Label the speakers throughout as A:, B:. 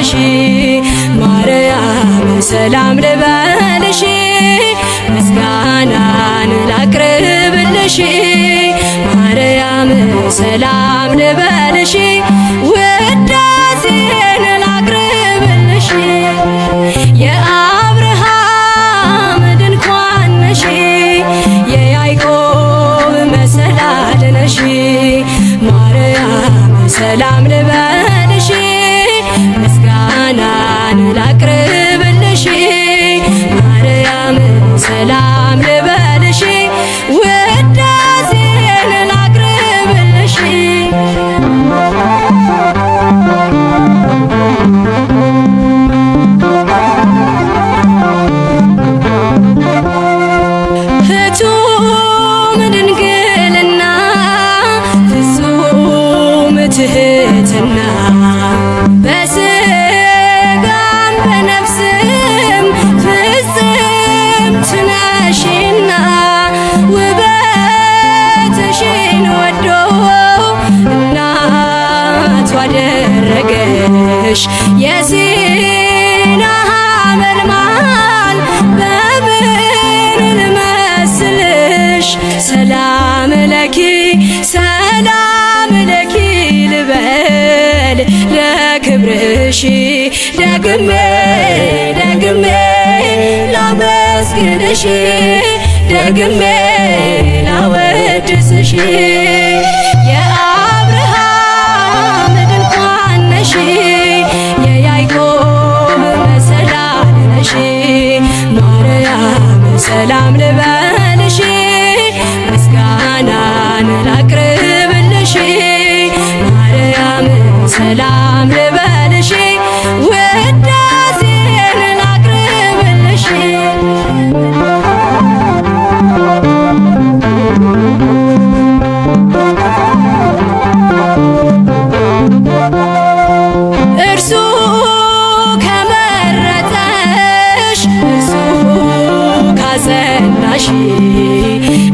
A: ነሽ። ማርያም ሰላም ልበልሽ፣ ምስጋናን ላቅርብልሽ። ማርያም ሰላም ልበልሽ፣ ውዳሴን ላቅርብልሽ። የአብርሃም ድንኳን ነሽ፣ የያዕቆብ መሰላል ነሽ። ማርያም ሰላም ልበልሽ፣ ምስጋናን ላቅርብልሽ። ማርያም ሰላም ልበልሽ፣ ውዳሴን ላቅርብልሽ። ፍጹም ድንግልና፣ ፍጹም ትህትና፣ በስጋም በነፍስም ፍጽምት ነሽና፣ ውበትሽን ወዶ እናቱ አደረገሽ። የሲና ሐመልማል በምን ልመስልሽ? ሰላም ለኪ፣ ሰላም ለኪ ልበል ለክብርሽ፣ ደግሜ ደግሜ ላመስግንሽ፣ ደግሜ ላወድስሽ። የአብርሃም ድንኳን ነሽ፣ የያዕቆብ መሰላል ነሽ። ማርያም ሰላም ልበልሽ፣ ምስጋናን ላቅርብልሽ። ማርያም ሰላም ልበልሽ፣ ውዳሴን ላቅርብልሽ። እርሱ ከመረጠሽ፣ እርሱ ካጸናሽ፣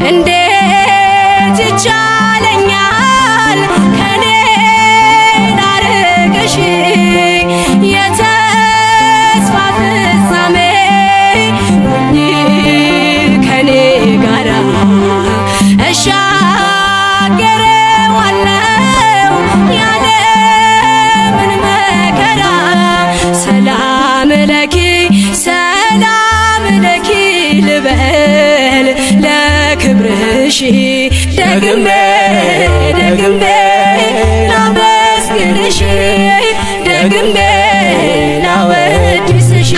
A: እንዴት ይቻለኛል ከኔ ላርቅሽ? የተስፋ ፍጻሜ ሁኚ ከኔ ጋራ፣ እሻገረዋለሁ ያለምን መከራ። ሰላም ለኪ፣ ሰላም ለኪ ልበል ለክብርሽ፣ ደግሜ ደግሜ ላመስግንሽ፣ ደግሜ ላወድስሽ።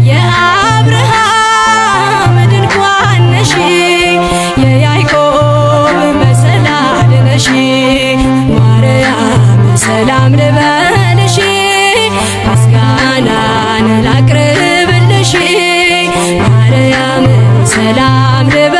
A: የአብርሃም ድንኳን ነሽ፣ የያዕቆብ መሰላል ነሽ። ማርያም ሰላም ልበልሽ፣ ምስጋናን ላቅርብልሽ። ማርያም ሰላም ልበ